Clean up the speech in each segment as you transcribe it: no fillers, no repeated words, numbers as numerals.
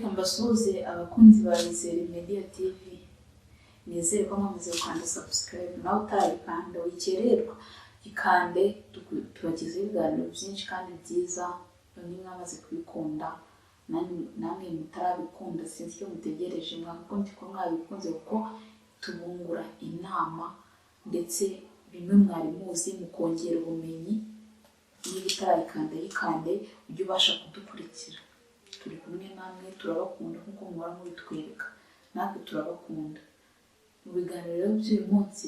Reka mbasuhuze abakunzi ba Izere Media TV. Nizere ko mwamaze gukanda subscribe, nawe utarayikanda wikererwa, gikande. Tubagezaho ibiganiro byinshi kandi byiza. Bamwe mwamaze kubikunda, namwe mutarabikunda sinzi icyo mutegereje. Mwakagombye kuba mwabikunze kuko tubungura inama, ndetse bimwe mwari muzi mukongera ubumenyi. Niba utarayikanda, yikande ujye ubasha kudukurikira. Turi kumwe namwe, turabakunda nk'uko muhora mubitwereka, natwe turabakunda. Mu biganiro rero by'uyu munsi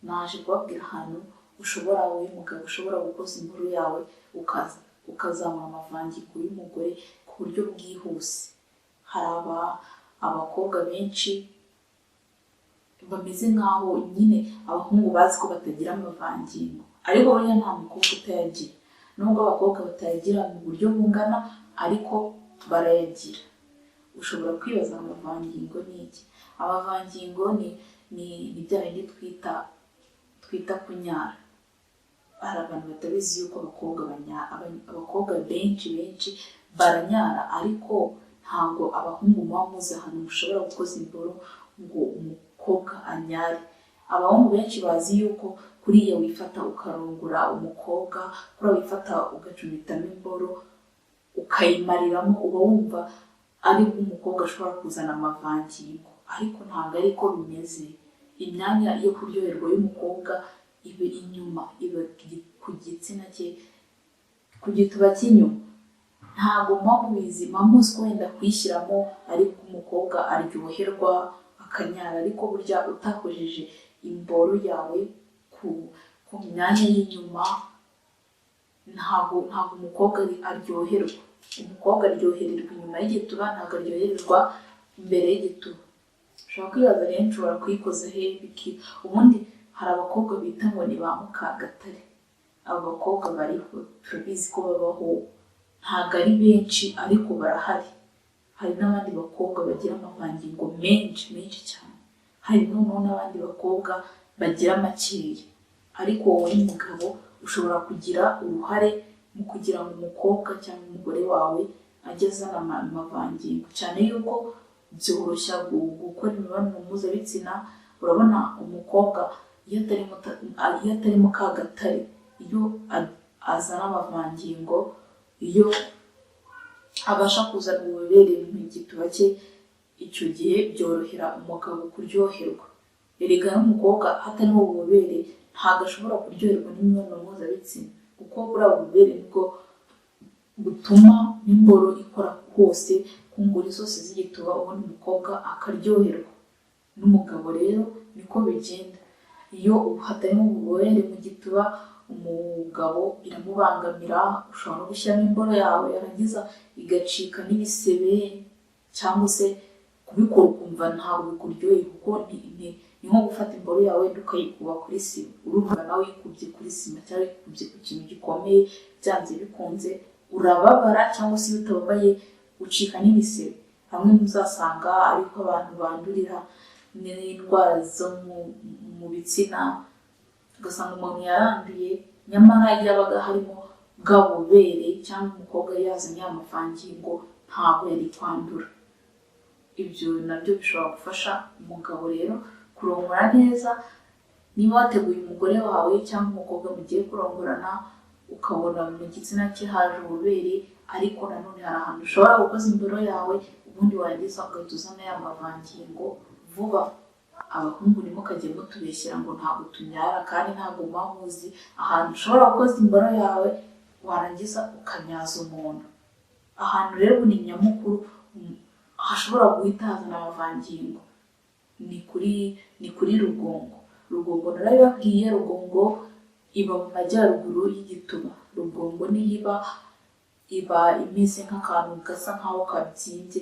naje kubabwira ahantu ushobora, wowe mugabo, ushobora gukoza inkuru yawe ukazamura amavangingo y'umugore ku buryo bwihuse. Hari abakobwa benshi bameze nk'aho nyine abahungu bazi ko batagira amavangingo, ariko buriya nta mukobwa utayagira. Nubwo abakobwa batayagira mu buryo bungana, ariko barayagira. Ushobora kwibaza, amavangingo ni iki? Amavangingo ni bya bindi twita kunyara. Hari abantu batabizi yuko abakobwa benshi benshi baranyara, ariko ntabwo abahungu muba muzi ahantu mushobora gukoza imboro ngo umukobwa anyare. Abahungu benshi bazi yuko kuriya wifata ukarongora umukobwa, kuriya wifata ugacumitamo imboro ukayimariramo, uba wumva aribwo umukobwa ashobora kuzana amavangingo, ariko ntabwo ariko bimeze. Imyanya yo kuryoherwa y'umukobwa iba inyuma, iba ku gitsina cye, ku gituba cy'inyuma. Ntabwo muba mubizi, muba muzi ko wenda kuyishyiramo ariko umukobwa aryoherwa akanyara, ariko burya utakojeje imboro yawe ku myanya y'inyuma ntabwo umukobwa aryoherwa. Umukobwa aryohererwa inyuma y'igituba, ntabwo aryohererwa imbere y'igituba. Ushobora kwibaza rero, nshobora kuyikoza he biki? Ubundi hari abakobwa bita ngo ni ba Mukagatare. Abo bakobwa bariho, turabizi ko babaho, ntabwo ari benshi ariko barahari. Hari n'abandi bakobwa bagira amavangingo menshi menshi cyane, hari noneho n'abandi bakobwa bagira makeya. Ariko wowe mugabo ushobora kugira uruhare mu kugira ngo umukobwa cyangwa umugore wawe ajye azana amavangingo, cyane yuko byoroshya gukora imibonano mpuzabitsina. Urabona umukobwa iyo atari Mukagatare, iyo azana amavangingo, iyo abasha kuzana ububobere mu gituba cye, icyo gihe byorohera umugabo kuryoherwa. Erega n'umukobwa hatarimo ububobere ntabwo ashobora kuryoherwa n'imibonano mpuzabitsina, kuko buriya bubobere nibwo butuma n'imboro ikora hose ku nguri zose z'igituba, ubundi umukobwa akaryoherwa. N'umugabo rero niko bigenda. Iyo hatarimo ububobere mu gituba, umugabo biramubangamira. Ushobora no gushyiramo imboro yawe yarangiza igacika n'ibisebe, cyangwa se kubikora ukumva ntabwo bikuryoheye, kuko ni nko gufata imboro yawe wenda ukayikuba kuri sima. Urumva nawe uyikubye kuri sima cyangwa uyikubye ku kintu gikomeye, byanze bikunze urababara, cyangwa se iyo utababaye ucika n'ibisebe. Hamwe muzasanga ariko abantu bandurira n'indwara zo mu bitsina, ugasanga umuntu yaranduye, nyamara yabaga harimo bwa bubobere cyangwa umukobwa yazanye amavangingo ntabwo yari kwandura. Ibyo nabyo bishobora gufasha umugabo rero kurongora neza. Niba wateguye umugore wawe cyangwa umukobwa mugiye kurongorana, ukabona mu gitsina cye haje ububobere, ariko nanone hari ahantu ushobora gukoza imboro yawe, ubundi warangiza ugahita uzana ya mavangingo vuba. Abahungu ntimukajye mutubeshyera ngo ntabwo tunyara, kandi ntabwo muba muzi ahantu ushobora gukoza imboro yawe warangiza ukanyaza umuntu. Ahantu rero ni nyamukuru hashobora guhita hazana amavangingo ni kuri rugongo. Rugongo narabibabwiye, rugongo iba mu majyaruguru y'igituba. Rugongo niyo iba imeze nk'akantu gasa nk'aho kabyimbye.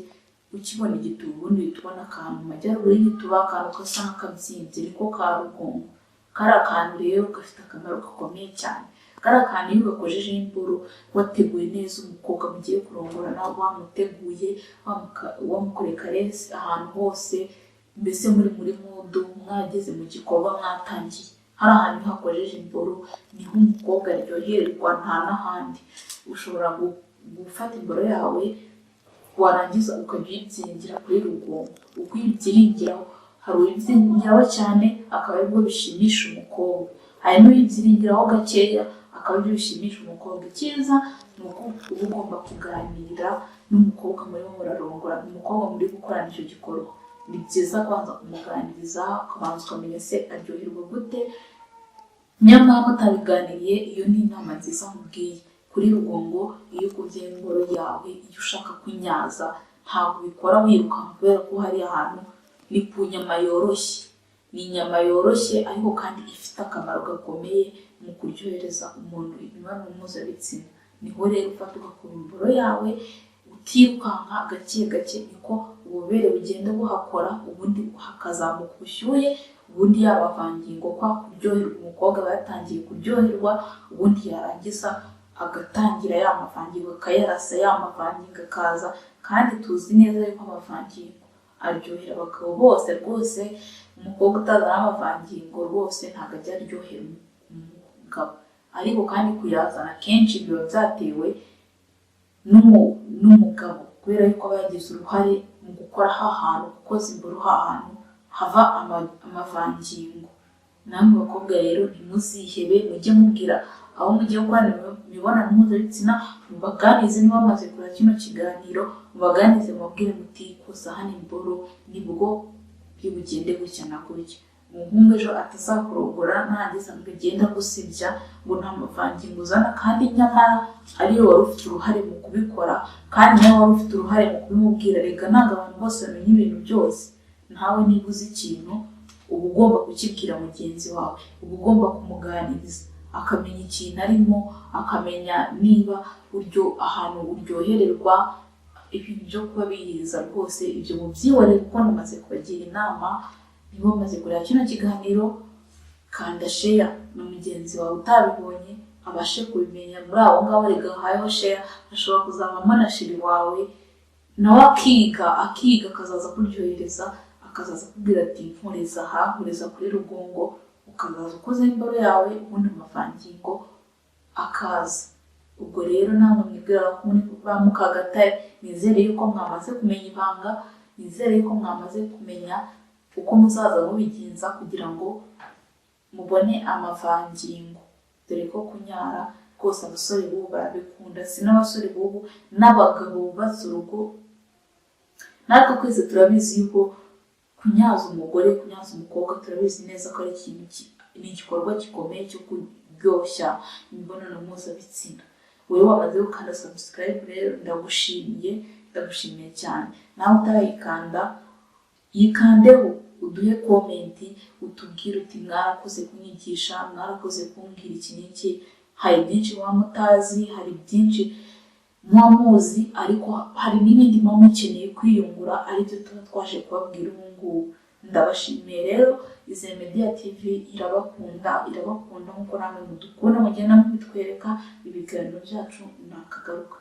Ukibona igituba, ubundi uhita ubona akantu mu majyaruguru y'igituba, akantu gasa nk'akabyimbye, niko ka rugongo. Kariya kantu rero gafite akamaro gakomeye cyane. Kariya kantu iyo ugakojejeho imboro, wateguye neza umukobwa mugiye kurongorana, wamuteguye, wamukoreye caresse ahantu hose, mbese muri mood, mwageze mu gikorwa, mwatangiye, hari ahantu iyo hakojeje imboro niho umukobwa aryoherwa, nta n'ahandi. Ushobora gufata imboro yawe. Warangiza ukajya uyibyiringira kuri rugongo. Uko uyibyiringiraho, hari uyibyiringiraho cyane akaba aribwo bishimisha umukobwa, hari n'uyibyiringiraho gakeya akaba aribyo bishimisha umukobwa. Icyiza ni uko uba ugomba kuganira n'umukobwa murimo murarongora, umukobwa muri gukorana icyo gikorwa. Ni byiza kubanza kumuganiriza, ukabanza ukamenya se aryoherwa gute. Nyamara mutabiganiriye, iyo ni inama nziza nkubwiye. Kuri rugongo, iyo ukubye imboro yawe, iyo ushaka kunyaza, ntabwo ubikora wirukanka, kubera ko hari ahantu ni ku nyama yoroshye. Ni inyama yoroshye ariko kandi ifite akamaro gakomeye mu kuryohereza umuntu imibonano mpuzabitsina. Niho rero ufata ugakuba imboro yawe utirukanka, gake gake, niko ububobere bugenda buhakora, ubundi hakazamuka ubushyuhe, ubundi yamavangingo, kwa kuryoherwa, umukobwa aba yatangiye kuryoherwa, ubundi yarangiza agatangira ya mavangingo akayarasa, ya mavangingo akaza. Kandi tuzi neza yuko amavangingo aryohera abagabo bose rwose. Umukobwa utazana amavangingo rwose ntabwo ajya aryohera umugabo. Ariko kandi kuyazana kenshi biba byatewe n'umugabo, kubera yuko aba yagize uruhare mu gukora ha hantu, gukoza imboro ha hantu hava amavangingo. Namwe bakobwa rero, ntimuzihebe, mujye mubwira abo mugiye gukorana imibonano mpuzabitsina, mubaganize. Niba bamaze kureba kino kiganiro, mubaganize, mubabwire muti: "Koza hano imboro, nibwo biri bugende gutya na gutya." Umuhungu ejo atazakurongora narangiza ngo agende agusebya ngo nta mavangingo uzana, kandi nyamara ariyo wari ufite uruhare mu kubikora, kandi nawe wari ufite uruhare mu kubimubwira. Reka, ntabwo abantu bose bamenya ibintu byose. Nawe niba uzi ikintu, uba ugomba kukibwira mugenzi wawe, uba ugomba kumuganiriza akamenya ikintu arimo, akamenya niba uryo ahantu uryohererwa. Ibintu byo kuba biyiriza rwose, ibyo mubyihorere, kuko namaze kubagira inama. Niba wamaze kureba kino kiganiro, kanda share na mugenzi wawe utabibonye abashe kubimenya. Muri abo ngabo rega hayeho share, hashobora kuzabamo na chéri wawe, nawe akiga, akiga, akazaza kuryohereza, akazaza akubwira ati: "Nkoreza aha, nkoreza kuri rugongo." Ukazaza ukoze imboro yawe, ubundi amavangingo akaza. Ubwo rero namwe mwibwira ko muri ba Mukagatare, nizere yuko mwamaze kumenya ibanga, nizere yuko mwamaze kumenya uko muzaza mubigenza kugira ngo mubone amavangingo. Dore ko kunyara rwose abasore b'ubu barabikunda. Si n'abasore b'ubu, n'abagabo bubatse urugo, natwe twese turabizi yuko kunyaza umugore, kunyaza umukobwa, turabizi neza ko ari ikintu ni igikorwa gikomeye cyo kuryoshya imibonano mpuzabitsina. Wowe wamaze gukanda subscribe rero, ndagushimiye, ndagushimiye cyane. Nawe utarayikanda, yikandeho, uduhe comment, utubwire uti: "Mwarakoze kunyigisha, mwarakoze kumbwira iki n'iki." Hari byinshi muba mutazi, hari byinshi muba muzi, ariko hari n'ibindi muba mukeneye kwiyungura, aribyo tuba twaje kubabwira ubu ngubu. Ndabashimiye rero. Izi Media TV irabakunda, irabakunda nk'uko namwe mudukunda, mugenda mubitwereka. Ibiganiro byacu ni akagaruka.